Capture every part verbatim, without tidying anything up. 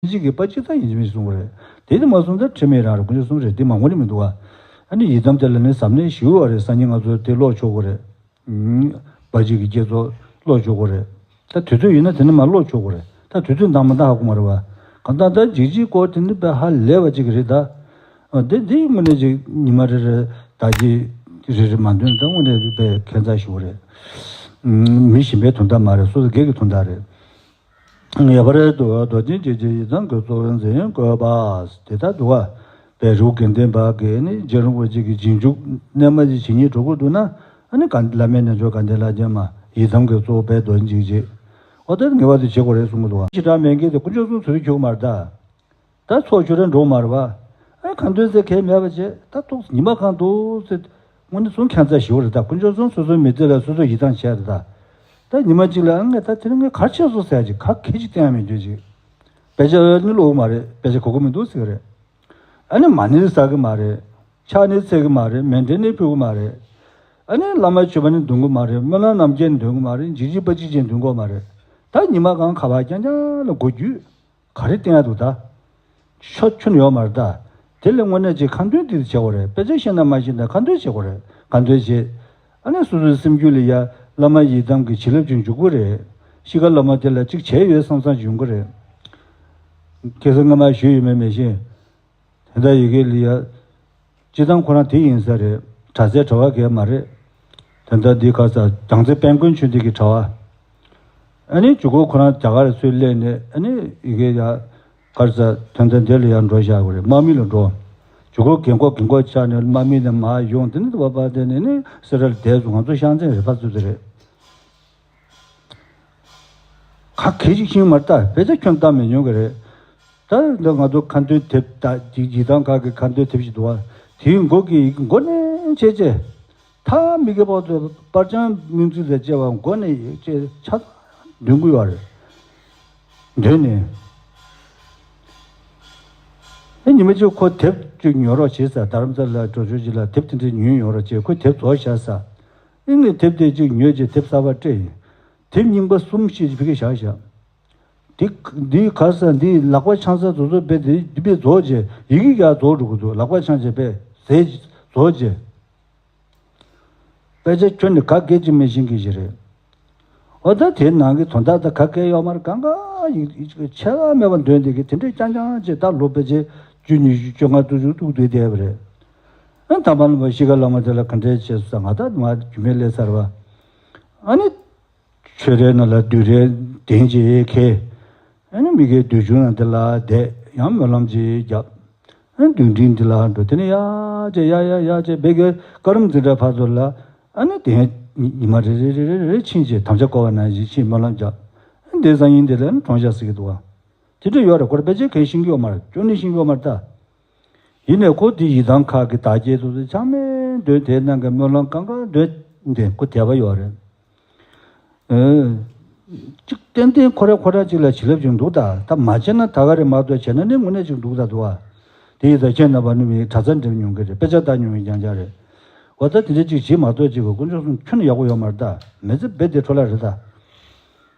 གཅིག་གིས་པ་གཅིག་ད་ཡིན་གཅིག་མིན་གཅིག་གསུང་གི་རེད། དེ་དེ་མ་གསུང་ད་ཁྲིམས་མེད་རང་རེད། དཀོན་མཆོག་གསུམ་རེད། དེ་མ་དངོས་གནས་མི་འདུག་བ། ཨ་ནི་ཡི་དམ་དེ་ལ་ནི་གཟབ་ནན་ཞུ་བ་རེད། སང་ཉིན་ང་ཚོ་དེ་ཀློག་ཆོག་གི་རེད། པ་གཅིག་གི་བསྐྱེད་རྫོགས་ཀློག་ཆོག་གི་རེད། ད་དུས་ཚོད་ཡིན་ན་དེ་ནི་མ་ཀློག་ཆོག་གི་རེད། ད་དུས་ཚོད་འདང་མ་འདང་ཧ་གོ་མ་རེད་བ། གང་ལྟར་ད་འཇིགས་བྱེད་སྐོར་དེ་ནི་དཔེ་ཧ་ལས་པ་གཅིག་རེད་ད། ཨ་དེ་དེ་དངོས་གནས་ཅིག་ཉི་མ་རེ་རེ་ཟླ་གཅིག་རེ་རེ་མ་འདོན་ད་དངོས་གནས་དཔེ་ཁྱད་མཚར་ཞིག་རེད། མི་གཞན་པའི་དོན་དག་མ་རེད། སོ་སོ་སྒེར་གྱི་དོན་དག་རེད། ཡ་བ་རེ་དུ་རྡོ་རྗེ་འཇིགས་བྱེད་ཡི་དམ་གྱི་གཙོ་བོའི་མཚན་ཡང་བཀོད་པ། དེ་ལྟར་འདུག་བ། པའི་རུ་དགེ་ལྡན་པ་གིས་ནི་རྗེ་རིན་པོ་ཆེ་གི་རྗེས་འཇུག་རྣལ་མ་ཞིག་བྱེད་སྙིང་འདོད་ཀྱི་འདུག་ན། ཨ་ནི་ག་བླ་མའི་རྣལ་འབྱོར་དགའ་ལྡན་ལྷ་རྒྱལ་མ་ཡི་དམ་གྱི་གཙོ་བོ་པའི་རྡོ་རྗེ་འཇིགས་བྱེད། འོ་དེ་ངེས་པར་དུ་བྱེད་དགོས་རེད་གསུང་གི་འདུག་བ། ཞེ་དྲག་མེད་མཁན་དེ་དཀོན་མཆོག་གསུམ་ཚུར་འཁྱུག་མ་རེད་ད། ད་ཚོགས་ཆོས་ར་འགྲོ་མ་རེད་བ། ཨ་ཁ་འདོན་ཟེར་གལ་མེད་པ་བྱས། ད་ཏོག་ཉི་མ་གང་འདུག་ཟེར། དངོས་གནས་གསུང་ཁྱད་མཚར་ཞིག་རེད་ད། དཀོན་མཆོག་གསུམ་སོ་སོའི་མི་ཚེ་ལ་སོ་སོ་ཡིད་ཐང་ཆད་རེད་ད། ད་ཉི་མ་གཅིག་ལ་ཨ་ངས་ད་དེ་རིང་ངས་ག་རེ་བྱས་སོང་ཟེར་ཡ་ཅིག་ག་གེ་ཅིག་བསྟན་ཡ་མེད་རྒྱུ་ཅིག་དཔེ་ཆ་ནི་ཀློག་གི་མ་རེད། དཔེ་ཆ་གོ་གི་མི་འདུག་ཟེར་གི་རེད། ཨ་ནི་མ་ཎི་ཟ་གི་མ་རེད། ཕྱག་ནི་འཚལ་གི་མ་རེད། མཎྜལ་ནི་ཕུལ་གི་མ་རེད། ཨ་ནི་བླ་མ་མཆོད་པ་ནི་འདོན་གི་མ་རེད། སྨོན་ལམ་རྣམ་རྒྱལ་ནི་འདོན་གི་མ་རེད། འཇིགས་བྱེད་པ་གཅིག་ཅན་འདོན་གི་མ་རེད། ད་ཉི་མ་གང་ཁ་པར་རྐྱང་རྐྱང་ལ་མགོ་བརྒྱུད། ག་རེ་བསྟན་ཡ་འདུག་ད། ཆོ་ཁྱོན་ཡོད་མ་རེད་ད། དེ་ལས་དངོས་གནས་ཅིག་ཁ་འདོན་དེ་དུ་བྱེད་དགོས་རེད། དཔེ་ཆ་ཤེས་ན་མ་ཤེས་ན་ཁ་འདོན་བྱེད་དགོས་རེད། ཁ་འདོན་བྱེད། ཨ་ནི་སོ་སོའི་སེམས་རྒྱུད་ལ་ཡ་བླ་མ་ཡི་དམ་གྱི་བྱིན་རླབས་ཅིག་འཇུག་གི་རེད། གཤིས་ཀ་བླ་མ་དེ་ལ་ཅིག་བྱས་ཡོད་བསམ་བསམ་ཡོང་གི་རེད། ཁ་སང་སྔ་མ་ཞུས་ཡོད་མེད་མི་ཤེས། དེ་འདྲ་ཡི་གེ་ལ་ཡ། སྤྱི་བཏང་ཁོ་རང་དེ་ཡིན་ས་རེད། གྲྭ་སའི་གྲྭ་པ་གས་མ་རེད། དེ་འདྲ་འདི་ག་ས་བྱང་རྩེ་དཔལ་མགོན་ཆོས་སྡེ་གི་གྲྭ་པ། ཨ་ནི་ཇུ་གུ་ཁོ་རང་རྒྱ་གར་ཚུར་སླེབས་ནས་ཨ་ནི་ཡི་གེ་ཡ། ག་ས་དོན་དག་འདི་ལ་ཡ་འགྲོ་བཞག་གི་རེད། དམག་མི་ལ་འགྲོ། ཇུ་གུ་རྒན་གོག་རྒན་གོག་ཆགས་ནས་དམག་མི་ལ་མར་ཡོང་། དེ་ནི་བ་བ་དེ་ནས་ནི་སེ་ར་ལ་བསྡད་སོང་། ང་ཚོ་ཤང་ཚན་རེད་པ་ཚོ་དེ་རེད། ག་གེ་ཅིག་ཤེས་མ་རེད་ད། དཔེ་ཆ་ཁྱོན་བལྟ་མི་ཉོ་གི་རེད། ད་འདི་ང་ཚོ་ཁ་འདོན་དེབ་ད་ཅིག་ཡི་དམ་ཁག་གི་ཁ་འདོན་དེབ་ཞིག་འདུག་བ། དེའི་མགོ་གི་མགོ་ནས་བྱས་བྱས། ཐ་མི་དགེ་བ་ཚོ་པར་བྱང་སྨོན་ཚིག་ལས་བྱས་པ་མགོ་ནས་བྱས་ཆ་འདོན་གི་ཡོད་རེད། འདོན་ནས། ཨེ་ཉི་མ་གཅིག་ཁོ་དེབ་ཅིག་ཉོ་རོགས་བྱེད་ཟེར། རྡ་རམ་ས་ལ་འགྲོ་ཆོག་ཅིག་ལ་དེབ་དེ་འདྲ་ཉོས་ཡོང་རོགས་བྱེད། ཁོས་དེབ་རྫོགས་བཞག་ཟེར། ཨེ་ངས་དེབ་དེ་གཅིག་ཉོས་རྗེས་དེབ་གསར་པ་སྤྲད་ཡིན། དེབ་རྙིང་པ་གསུམ་ཞིག་ཕ་གིར་བཞག་བཞག་འདི་འདི་ག་ས་འདི་ལག་པ་འཆང་ས་དེ་ཚོ་དཔེ་དེ་འདི་དཔེ་རྫོགས་རྗེས་ཡི་གེ་ཡར་རྫོགས་འགྲོ་གི་འདུག་ལག་པ་འཆང་རྗེས་དཔེ་ཟས་རྫོགས་རྗེས། དཔེ་ཆ་ཁྱོན་ནས་ག་གེ་ཅིག་མི་ཤེས་མཁན་ཞིག་རེད། འོ་ད་དེའི་ནང་གི་དོན་དག་ད་ག་གེ་ཡོད་མ་རེད། གང་ག་ཡིག་ཡིག་ཆ་མེད་པ་འདོན་བསྡད་མཁན་དེ་འདྲས་རྐྱང་རྐྱང་བྱས། ད་ལོ་ཕལ་ཆེར་བཅུ་ཉི་ཤུ་བཅོ་ལྔ་དྲུག་ཅུ་ཐུག་བསྡད་བསྡད་པ་རེད། ཨ་དམ་པ་རིན་པོ་ཆེ་གཤིས་ཀ་བླ་མ་དེ་ལ་ག་འདྲས་བྱས་སོང་ཟེར། ང་ད་མ་རྒྱུས་མེད་སླེབས་ཚར་བ། ཨ་ནི། ཆོས་རའི་ནང་ལ་བདུད་རའི་གདན་གཅིག་ཁེལ། ཨ་ནི་མི་དགེ་བདུད་ཆུང་ནང་དེ་ལ་བསྡད། ཡང་སྨོན་ལམ་གཅིག་བརྒྱབ། ཨ་ནི་བདུད་འདྲེ་འདི་ལ་འགྲོ། དེ་ནས་ཡར་བྱས་ཡར་ཡར་ཡར་བྱས་སྦེ་གི་ཀ་རམ་འཛིན་གྲྭ་བར་དུ་ལ། ཨ་ནི་དེ་ཉི་མ་རེ་རེ་རེ་རེ་རེ་ཕྱིན་བྱས་དམ་བཅའ་བསྐོར་བ་ནང་བཞིན་ཕྱིན་སྨོན་ལམ་བརྒྱབ། ཨ་ནི་དེ་སང་ཉིན་དེ་ལ་ནི་གྲོངས་ཤག་ཟེར་གི་འདུག་བ། དེ་འདྲ་ཡོད་རེད། ཁོ་རང་ཕལ་ཆེར་གང་ཤེས་ཀྱི་ཡོད་མ་རེད། ཅོ་ནི་ཤེས་ཀྱི་ཡོད་མ་རེད་ད། ཡིན་ནའི་ཁོ་དེ་ཡི་དམ་ཁག་གི་བདག་བསྐྱེད་དེ་ཚོ་ཚང་མས་འདོན། དེའི་ནང་གི་སྨོན་ལམ་གང་ག་འདོན་ཏེ་ཁོ་དད་པ་ཡོད་རེད། ཨེ། གཅིག་ཏན་ཏན་ཁོ་ར་ཁོ་ར་གཅིག་ལ་བྱིན་རླབས་ཅིག་འདུག་ད། ད་མ་བྱས་ན་ད་ག་རེད་མ་གཏོགས་བྱས་ན་ནི་དངོས་གནས་ཅིག་འདུག་ད་འདུག་ཨ། དེ་ཡི་ད་ཁྱེད་རྣམ་པ་ནི་མི་གྲྭ་ཚང་འགྲིམ་མྱོང་གི་རེད། དཔེ་ཆ་ལྟ་མྱོང་མཁན་རྐྱང་རྐྱང་རེད། འོ་ད་དེ་འདྲ་ཅིག་བྱེད་མ་གཏོགས་ཅིག་གི་དཀོན་མཆོག་གསུམ་ཁྱོན་ནས་ཡག་པོ་ཡོད་མ་རེད་ད། མི་ཚེ་རྦད་དེ་འཕྲོ་བརླག་རེད་ད།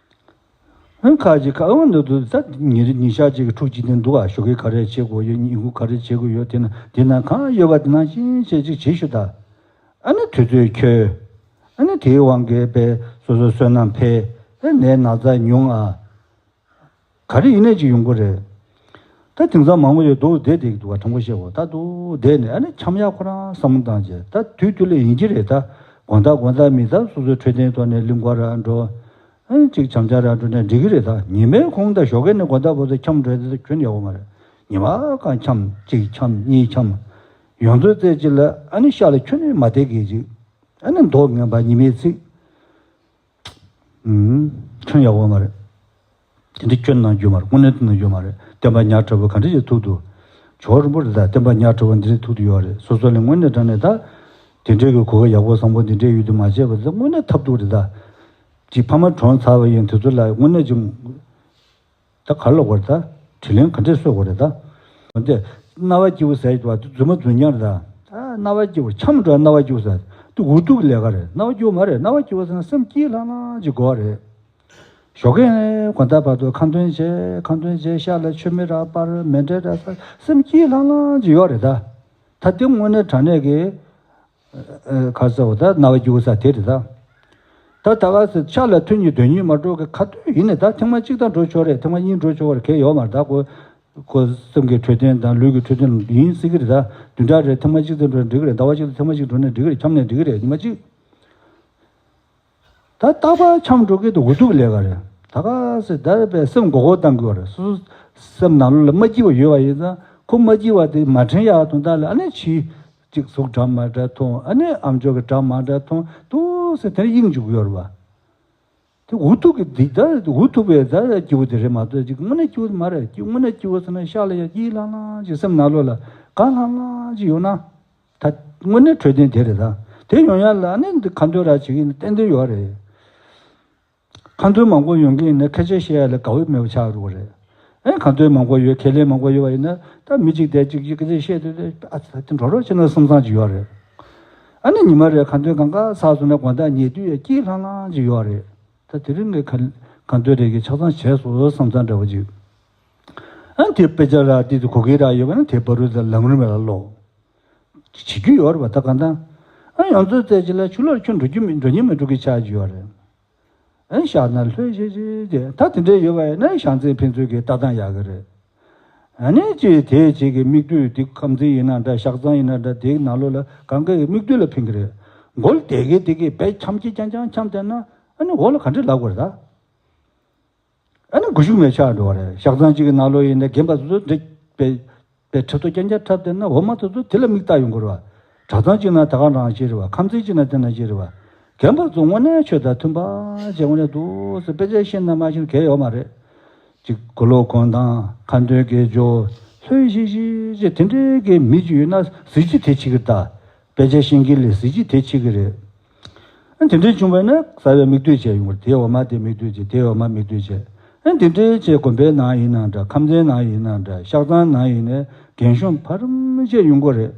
ཨང་ཁ་ཅིག་ཁ་ཨང་འདི་འདུག་ད། ཉིན་རེ་ཉིན་ཞག་ཅིག་གི་ཕྲུག་ཅིག་དེ་འདུག་ཨ། ཞོགས་ཀས་ག་རེ་བྱེད་དགོས་ཡོད། ཉིན་གུང་ག་རེ་བྱེད་དགོས་ཡོད། དེ་ན་དེ་ན་གང་ཡོད་པ་དེ་ནང་བཞིན་བྱས་ཅིག་བྱེད་ཤོག་ད། ཨ་ནི་དུས་ཚོད་འཁྱོལ། ཨ་ནི་དེའི་དབང་གིས་དཔེ་སོ་སོའི་བསོད་ནམས་འཕེལ། ཨ་ནི་ནད་ན་ཚ་ཉུང་ཨ། ག་རེ་ཡིན་ནའི་ཅིག་ཡོང་གི་རེད། ད་དེང་སང་མང་པོ་ཡོད་འདུག་བསྡད་བསྡད་ཀྱི་འདུག་བ། དྲང་པོ་བཤད་དགོས། ད་འདུག་བསྡད་ནས་ཨ་ནི་འཆམ་ཡག་ཁོ་རང་བསམ་བློ་བཏང་བྱས། ད་དུས་དུས་ལ་ཡིན་གྱི་རེད་ད། དགོང་དག་དགོང་དག་མི་ད་སོ་སོའི་འཕྲོད་བསྟེན་ཐོག་ནས་གླིང་སྐོར་ར་འགྲོ། ཨ་ནི་ཅིག་འཆམ་འཆམ་ར་འགྲོ་ནས་འགྲིག་གི་རེད་ད། ཉི་མའི་གུང་ད་ཞོགས་ཀས་ནས་དགོང་དག་བར་དུ་འཆམ་འགྲོ་དེ་ད་ཁྱོན་ཡག་པོ་མ་རེད། ཉི་མ་གང་འཆམ། གཅིག་འཆམ་གཉིས་འཆམ། ཡོང་དུས་ཙམ་ཅིག་ལ་ཨ་ནི་ཤག་ལ་ཁྱོན་ནས་མ་བསྡད་གི་ཅིག་ཨ་ནི་མདོག་ངན་པ་ཉི་མའི་ཚིག་ཁྱོན་ཡག་པོ་མ་རེད། དེ་འདྲ་སྐྱོན་གནང་རྒྱུ་མ་རེད། དངོས་གནས་དེ་གནང་རྒྱུ་མ་རེད། བསྟན་པ་ཉག་ཕྲ་བོ་ག་འདྲ་ཞིག་ཐུག་འདུག་ཇོ་བོ་རིན་པོ་རེད་ད། བསྟན་པ་ཉག་ཕྲ་བོ་འདི་འདྲ་ཐུག་འདུག་ཡོད་རེད། སོ་སོ་ལ་དངོས་གནས་དྲང་གནས་ད། དེ་འདྲའི་གི་གོ་སྐབས་ཡག་པོ་བཟང་པོ་འདི་འདྲའི་ཡོད་དུ་མ་བྱས་པ་དེ་དངོས་གནས་ཐབས་སྡུག་རེད་ད། ཅིག་ཕ་མ་གྲོངས་ཚར་བ་ཡིན་དུས་ཚོད་ལ་དངོས་གནས་ཅིག་ད་ག་རེ་ལབ་དགོས་རེད་ད། དྲིན་ལན་ག་འདྲས་གསོ་དགོས་རེད་ད། འོན་ཏེ། རྣ་བ་སྐྱིད་པོ་ཟེར་གྱི་འདུག་བ། དེ་རྫུན་མ་རྫུན་རྐྱང་རེད་ད། ད་རྣ་བ་སྐྱིད་པོ་འཆམ་འགྲོ་རྣ་བ་སྐྱིད་པོ་ཟེར། དེ་འུ་ཐུག་གི་ལས་ཀ་རེད། རྣ་བ་སྐྱིད་པོ་མ་རེད། རྣ་བ་སྐྱིད་པོ་ཟེར་ན་སེམས་སྐྱིད་ལྷང་ལྷང་ཅིག་དགོས་པ་རེད། ཞོགས་ཀས་ནས་དགོང་དག་བར་དུ་ཁ་འདོན་བྱས། ཁ་འདོན་བྱས་ཤག་ལ་མཆོད་མེ་རག་པར་མཎྜལ་རག་ས་སེམས་སྐྱིད་ལྷང་ལྷང་ཅིག་ཡོད་རེད་ད། ད་དེ་དངོས་གནས་དྲང་གནས་ཀྱི་ཨ་ཨ་ག་ཟེར་བ་ད་རྣ་བ་སྐྱིད་པོ་ས་དེ་རེད་ད། ད་ད་ག་ཟེར་ཆ་ལ་ཐུན་གཉིས་དོན་གཉིས་མ་འགྲོ་གི་ཁ་ཐུན་ཡིན་ནས་ད་ཐེངས་མ་གཅིག་ད་འགྲོ་ཆོག་རེད། ཐེངས་མ་གཉིས་འགྲོ་ཆོག་རེད། གལ་ཡོད་མ་རེད་ད། ཁོ་ཁོ་སེམས་ཀྱི་འཕྲོད་བསྟེན་དང་ལུས་ཀྱི་འཕྲོད་བསྟེན་ཡིན་སྲིད་ཀྱི་རེད་ད། བདུན་ཕྲག་རེར་ཐེངས་མ་གཅིག་ཙམ་འགྲོ་ན་འགྲིག་གི་རེད། ཟླ་བ་གཅིག་ལ་ཐེངས་མ་གཅིག་འགྲོ་ན་འགྲིག་གི་རེད། འཁྱམས་ནས་འགྲིག་གི་རེད། ཉི་མ་གཅིག་ད་རྟག་པར་འཁྱམས་འགྲོ་གི་འདུག་འུ་ཐུག་ལས་ཀ་རེད། ད་ག་ཟེ་ད་པའི་སེམས་མགོ་སྐོར་བཏང་དགོས་རེད། སོ་སོ་སེམས་ནང་ལོགས་ལ་མ་སྐྱིད་པ་ཡོད་པ་ཡིན་ཙང་ཁོ་མ་སྐྱིད་པ་དེ་མ་དྲན་ཡག་དོན་དག་ལ་ཨ་ནི་ཕྱི་གཅིག་གཟུགས་འདྲ་མ་འདྲ་མཐོང་། ཨ་ནི་ཨམ་ཅོག་གི་འདྲ་མ་འདྲ་མཐོང་འདུག་ཟེ་དེ་ནས་དབྱིངས་འཇུག་གི་ཡོད་རེད་པ། དེ་འུ་ཐུག་གི་འདི་ད་འུ་ཐུག་པའི་ད་སྐྱིད་པོ་དེ་རེད་མ་གཏོགས་ཅིག་དངོས་གནས་སྐྱིད་པོ་དེ་མ་རེད། སྐྱིད་དངོས་གནས་སྐྱིད་པོ་ཟེར་ན་ཤག་ལ་ཡ་སྐྱིད་ལྷང་ལྷང་ཅིག་སེམས་ནང་ལོགས་ལ་དགའ་ལྷང་ལྷང་ཅིག་ཡོད་ན། ད་དངོས་གནས་འཕྲོད་བསྟེན་དེ་རེད་ད། དེ་ཡོང་ཡ་ལ་ཨ་ནི་འདི་ཁ་འདོན་ར་བྱེད་ཀྱི་ཡིན་ན་ཏན་ཏན་ཡོད་རེད། ཁ་འདོན་མང་པོ་ཡོང་གི་ཡིན་ན་སྐད་ཆ་བཤད་ཡ་ལ་དགའ་བོ་མེད་པ་ཆགས་འགྲོ་གི་རེད། ཨེ་ཁ་འདོན་མང་པོ་ཡོད། ཁས་ལེན་མང་པོ་ཡོད་པ་ཡིན་ན་ད་མི་གཅིག་དེ་གཅིག་གཅིག་སྐད་ཆ་བཤད་དུས་ཨ་ཙི་ད་དེ་འགྲོ་རོགས་བྱས་ན་བསམ་བསམ་ཅིག་ཡོད་རེད། ཨ་ནི་ཉི་མ་རེ་ཁ་འདོན་གང་ག་ཚར་སོང་ན་དགོང་དག་ཉལ་དུས་ཡ་སྐྱིད་ལྷང་ལྷང་ཅིག་ཡོད་རེད། ད་དེ་རིང་གི་ཁ་ཁ་འདོན་རེ་གི་ཆ་ཚང་བྱས་སོང་བསམ་བསམ་འདྲ་བོ་ཅིག་ཨ་དེ་དཔེ་ཆ་ར་དེ་དེ་གོ་གི་ར་ཡོད་པ་ན་དེ་བར་དུ་ད་ལམ་རིམ་ལ་ཀློག་བྱེད་རྒྱུ་ཡོད་རེད་པ། ད་གང་ལྟར་ཨ་ཡང་ཚོད་རྩད་ཅིག་ལ་ཆུ་ལོག་ཁྱོད་འགྲོ་རྒྱུ་མི་འགྲོ་ཉན་མི་འགྲོ་གི་ཆགས་ཀྱི་ཡོད་རེད། ཨ་ཤག་ན་ལྷོད་ཤེས་ཤེས་དེ་ད་དེ་འདྲས་ཡོད་པ་ཡིན་ན་ཤག་མཚན་ཕན་ཚུན་གྱི་ལྟ་སྟངས་ཡག་གི་རེད། ཨ་ནི་ཅི་དེ་ཅིག་གི་མིག་ལྟོས་དེ་ཁམས་ཚན་ཡིན་ན་འདྲ་ཤག་ཚང་ཡིན་ན་འདྲ་དེའི་ནང་ལོགས་ལ་གང་ག་གི་མིག་ལྟོས་ལ་ཕན་གི་རེད། མགོ་ལ་དེ་གི་དེ་གི་བས་འཁྱམ་གྱི་རྐྱང་རྐྱང་འཁྱམ་བསྡད་ན་ཨ་ནི་འོག་ལ་ག་འདྲས་ལབ་དགོས་རེད་ད། ཨ་ནི་སྒུལ་ཤུགས་མེད་ཆགས་འགྲོ་བ་རེད། ཤག་ཚང་གཅིག་གི་ནང་ལོགས་ཡིན་ན་རྒན་པ་ཚོ་ཚོ་འདྲེ་པའི་པའི་ཁྲི་ཐོག་རྐྱང་རྐྱང་འཁྲབ་བསྡད་ན་འོ་མ་དེ་ཚོ་དེ་ལ་མིག་ལྟ་ཡོང་གི་རེད་བ། གྲྭ་ཚང་གཅིག་ན་དེ་ག་རང་ཞིག་རེད་བ། ཁམས་ཚན་གཅིག་ན་དེ་ན་ཞིག་རེད་བ། རྒན་པ་ཚོ་དངོས་གནས་ཆོས་དང་མཐུན་པ་བྱས་དངོས་གནས་འདུག་ཟེར་དཔེ་ཆ་ཤེས་ན་མ་ཤེས་ན་གལ་ཡོད་མ་རེད། ཅིག་གོ་ལོག་གོན་སྟངས་ཁ་འདོན་དགེ་སྦྱོར་ལྷོད་ཤིག་ཤིག་ཅེས་དེ་འདྲའི་གི་མི་ཅིག་ཡོད་ན་གཟི་བརྗིད་དེ་ཆེ་གི་རེད་ད། དཔེ་ཆ་ཤེས་མཁན་ལས་གཟི་བརྗིད་དེ་ཆེ་གི་རེད། ཨ་དེ་འདྲའི་བྱུང་བས་ན་གསར་བའི་མིག་ལྟོས་བྱས་ཡོང་བར་དེའི་འོ་མ་དེ་མིག་ལྟོས་བྱས་དེའི་འོ་མ་མིག་ལྟོས་བྱས། ཨ་དེ་འདྲའི་བྱས་དགོན་པའི་ནང་ཡིན་ན་འདྲ་ཁམས་ཚན་ནང་ཡིན་ན་འདྲ་ཤག་ཚང་ནང་ཡིན་ནའི་རྒན་གཞོན་ཕ་རམ་བཅས་ཡོང་གི་རེད།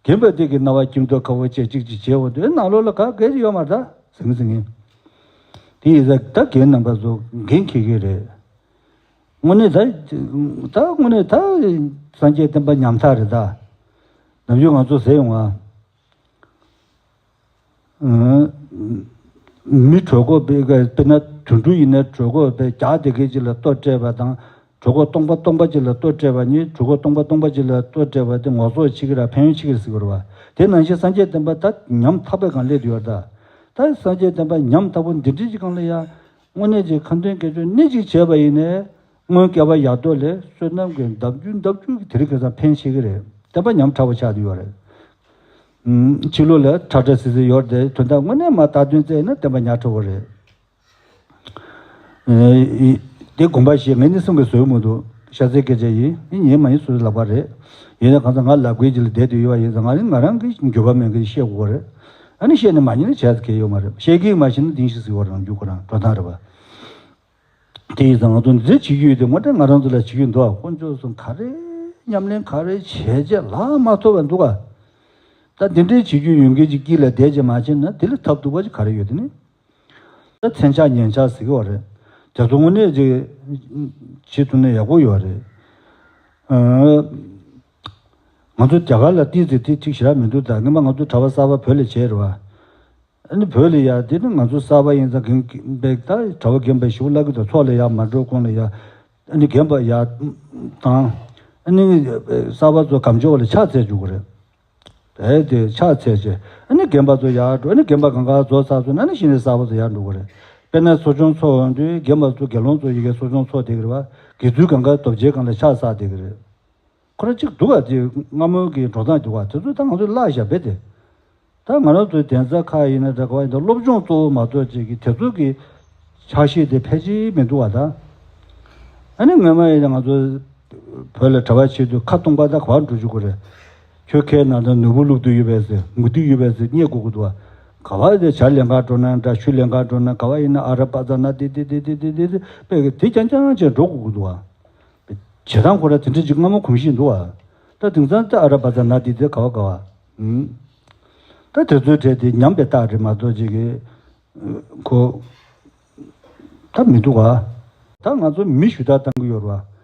རྒན་པ་དེ་གི་རྣ་བ་སྐྱིད་མདོག་ཁ་བོ་བཅས་གཅིག་གཅིག་བྱས་འོ་དེ་ནང་ལོགས་ལ་ག་གེ་ཡོད་མ་རེད་ད་ཟིང་ཟིང་ངེ། དེ་ཡིན་ཙང་ད་རྒན་རྣམ་པ་ཚོ་འགན་འཁྱེར་གི་རེད། དངོས་གནས་ད་ད་དངོས་གནས་ད་སངས་རྒྱས་བསྟན་པ་ཉམ་ཐག་རེད་ད། ནམ་རྒྱུན་ང་ཚོ་ཟེར་ཡོང་ང་། མི་གྲོད་ཁོག་དཔེ་དཔེར་ན་དུད་འགྲོ་ཡིན་ན་གྲོད་ཁོག་དཔེ་རྒྱགས་དེ་གས་ཅིག་ལ་ལྟོ་སྤྲད་པ་དང་གྲོད་ཁོག་སྟོང་པ་སྟོང་པ་ཅིག་ལ་ལྟོ་སྤྲད་པ་གཉིས་གྲོད་ཁོག་སྟོང་པ་སྟོང་པ་ཅིག་ལ་ལྟོ་སྤྲད་པ་དེ་ངོ་སོ་ཆེ་གི་ར་ཕན་ཡོན་ཆེ་གི་ར་ཟེར་གི་རེད་བ། དེ་ནང་བཞིན་སངས་རྒྱས་བསྟན་པ་ད་ཉམ་ཐག་པའི་སྒང་སླེབས་ཡོད་ད། ད་སངས་རྒྱས་བསྟན་པ་ཉམ་ཐག་པོ་འདི་འདྲའི་ཅིག་སྒང་ལ་ཡ་དངོས་གནས་ཅིག་ཁ་འདོན་དགེ་སྦྱོར་སྣེ་གཅིག་བྱས་པ་ཡིན་ནའི་སྔོན་བསྐལ་པ་ཡར་ཐོག་ལས་བསོད་ནམས་ཀྱི་འདབ་ཆུ་འདབ་ཆུ་གི་དེ་རིང་ཁ་སང་ཕན་ཆེ་གི་རེད། བསྟན་པ་ཉམ་ཐག་པོ་ཆགས་བསྡད་ཡོད་རེད། ཕྱི་ལོགས་ལ་ཁྲ་ཁྲ་སིལ་སིལ་ཡོད་རེད་དེ་དོན་དག་དངོས་གནས་མ་བལྟ་དོན་བཙལ་ན་བསྟན་པ་ཉག་ཕྲ་བོ་རེད། དེ་དགོངས་པ་བཞེས། ངས་ནི་གསུང་གི་བཟོད་མི་འདུག་ཤ་ཚའི་སྐད་ཆ་ཡིན། ངས་མ་ཡིན་སོ་སོའི་ལག་པ་རེད། ཡིན་ན་གང་ཚ་ང་ལབ་དགོས་ཀྱི་ལ་བསྡད་དུ་ཡོད་པ་ཡིན་ཙང་ང་ནི་ང་རང་གི་འགྱོད་པ་མེད་གི་བཤད་དགོས་རེད། ཨ་ནི་བཤད་ནས་མ་ཉན་ན་བྱས་ཚེ་གལ་ཡོད་མ་རེད། བཤད་ཀྱི་མ་ཤེས་ན་དེང་ཞིག་ཟེར་བ་རང་རྒྱུ་ཁོ་རང་འགྲོ་སྟངས་རེད་པ། དེ་ཡིན་ཙང་ང་ཚོ་འདི་བྱེད་རྒྱུ་ཡོད་དེ་དངོས་འབྲེལ་ང་རང་ཚོ་ལ་བྱེད་རྒྱུ་འདུག་ཨ། དཀོན་མཆོག་གསུམ་ག་རེ་ཉམས་ལེན་ག་རེ་བྱས་རྗེས་ལག་མ་ཐོབ་པ་འདུག་ཨ། ད་འདི་འདྲའི་བྱེད་རྒྱུ་ཡོད་མཁན་ཅིག་དཀྱིལ་ལ་བསྡད་རྗེས་མ་བྱས་ན་དེ་ལས་ཐབས་སྡུག་པ་ཅིག་ག་རེ་ཡོད་དེ་ནི། ད་མཚན་ཆགས་ཉན་ཆགས་ཟེར་གི་བ་རེད། དེ་ཚོ་དངོས་གནས་ཅིག་བྱེད་ཐུབ་ན་ཡག་པོ་ཡོད་རེད། ཨ། ང་ཚོ་རྒྱ་གར་ལ་ཏི་ཙི་ཏི་ཐིག་ཞེ་དྲག་མི་འདུག་ད་སྔོན་མ་ང་ཚོ་གྲྭ་པ་གསར་པ་བོད་ལ་བྱས་རེད་བ། ཨ་ནི་བོད་ལ་ཡ་དེ་ནི་ང་ཚོ་གསར་པ་ཡིན་ཙང་རྒན་པའི་ད་གྲྭ་པ་རྒན་པ་ཞིག་བླ་གི་དང་ཚོགས་ལ་ཡ་མ་འགྲོ་གོང་ལ་ཡ། ཨ་ནི་རྒན་པ་ཡ་དང་། ཨ་ནི་གསར་པ་ཚོ་གམ་ཆོག་ལ་ཕྱག་འཚལ་འཇུག་གི་རེད། དེ་དེ་ཕྱག་འཚལ་རྗེས་ཨ་ནི་རྒན་པ་ཚོ་ཡར་འགྲོ། ཨ་ནི་རྒན་པ་གང་ག་རྫོགས་ཚར་སོང་ན་ཨ་ནི་གཞི་ནས་གསར་པ་ཚོ་ཡར་འགྲོ་གི་རེད། དཔེར་ན་གསོ་སྦྱོང་ཚོགས་ཡོང་དུས་རྒན་པ་ཚོ་དགེ་སློང་ཚོ་ཡི་གེ་གསོ་སྦྱོང་ཚོགས་བསྡད་ཀྱི་རེད་བ། དགེ་ཚུལ་གང་ག་རྡོ་རྗེ་སྒང་ལ་ཕྱག་འཚལ་བསྡད་ཀྱི་རེད། ཁོ་རང་གཅིག་འདུག་ག་དེ་སྔ་མོའི་གི་འགྲོ་སྟངས་འདུག་ག་དེ་ཚོ་ད་ང་ཚོས་བརླག་བཞག་པས་དེ། ད་ང་རང་ཚོའི་གདན་ས་ཁག་ཡིན་ན་འདྲ་ག་བ་ཡིན་ན་སློབ་སྦྱོང་གཙོ་བོ་མ་གཏོགས་ཅིག་གི་དེ་ཚོ་གི་ཕྱག་བཞེས་དེ་ཕལ་ཆེར་མི་འདུག་བ་ད། ཨ་ནི་སྔོན་མ་ཡིན་ན་ང་ཚོ་བོད་ལ་གྲྭ་པ་བྱེད་དུས་ཁ་སྟོང་པ་ད་ག་བ་འགྲོ་བཅུག་གི་རེད། ཁྱོད་ཁའི་ནང་དུ་ནོར་བུ་བླུགས་དུ་ཡོད་པས་ཟེར་མུ་ཏིག་ཡོད་པས་ཟེར་རྙེད་དགོས་ཀྱི་འདུག་བ། ག་བ་དེ་ཇ་ལེན་གར་འགྲོ་ན་འདྲ་ཆུ་ལེན་གར་འགྲོ་ན་ག་བ་ཡིན་ན་ཨ་ར་པ་ཙ་ན་དེ་དེ་དེ་དེ་དེ་དེ་དེ་དཔེ་གི་དེ་རྐྱང་རྐྱང་བྱས་འགྲོ་དགོས་ཀྱི་འདུག་བ། བྱེད་སྟངས་ཁོ་ར་དེ་འདྲ་ཅིག་སྔ་མོ་གོམས་གཤིས་འདུག་བ། ད་དེང་སང་ད་ཨ་ར་པ་ཙ་ན་དེ་དེ་ག་བ་ག་བ། ཨུམ། ད་དེ་ཚོའི་གྲས་དེ་ཉམས་པའི་རྟགས་རེད་མ་གཏོགས་ཅིག་གི་ཁོ། ད་མི་འདུག་ག་ད་ང་ཚོ་མི་ཞུ་དག་བཏང་གི་ཡོད་རེད་བ།